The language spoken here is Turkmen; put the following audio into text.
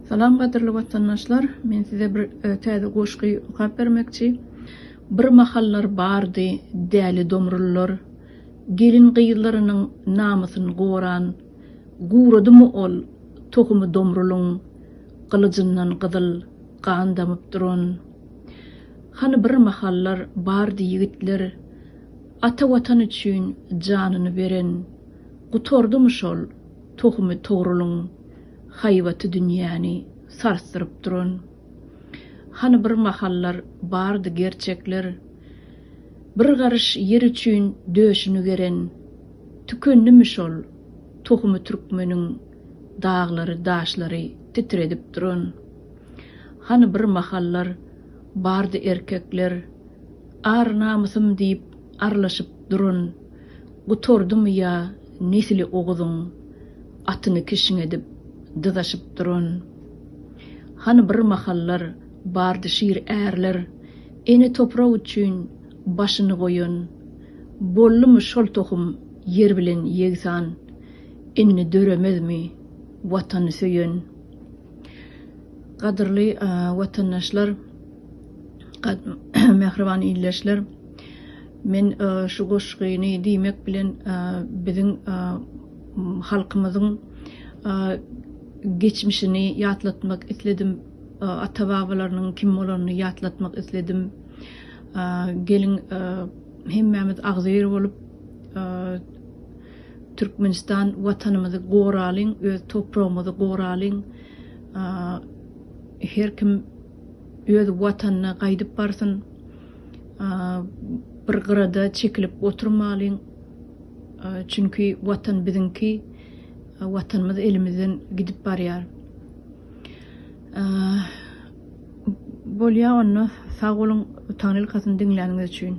Salam gadyrly watandaşlar, men size bir täze goşgy okap bermekçi. Bir mahallar bardy däli domrullar, Gelin gyzlarynyň namysyn goran. Guradymy ol tohumy domrulyň, Gylyjyndan gyzyl gan damyp duran. Hany bir mahallar bardy ýigitler, Ata Watan üçin janyny beren. Gutardymy şol tohumy togrulyň, Haýbaty dünýäni sarsdyryp duran. Hany bir mahallar bardy gerçekler, Bir garyş ýer üçin döşüni geren. Tükendimi şol tohumy türkmeniň, Daglary, daşlary titredip duran. Hany bir mahallar bardy erkekler, Ar-namysym diýip arlaşyp duran. Gutardymy ýa nesli oguzyň, Atyny kişňedip, dyzaşyp duran. Hany bir mahallar bardy şir ärler, Ene toprak üçin başyny goýan. Boldumy şol tohum ýer bilen ýegsan, Indi döremezmi Watany söýen. Gadyrly watandaşlar, mähriban ildeşler! Men şu goşgyny diýmek bilen biziň halkymyzyň geçmişini ýatlatmak isledim, ata-babalarynyň kim bolanyny ýatlatmak isledim. Geliň, hemmämiz agzybir bolup, Türkmenistan Watanymyzy goralyň, öz topragymyzy goralyň. Her kim öz Watanyna gaýdyp barsyn. Bir gyrada çekilip oturmalyň. Çünki Watan biziňki, Watanymyz elimizden gidip barýar. Bolýa onda, sag boluň Taňrylkasyn diňläniňiz üçin.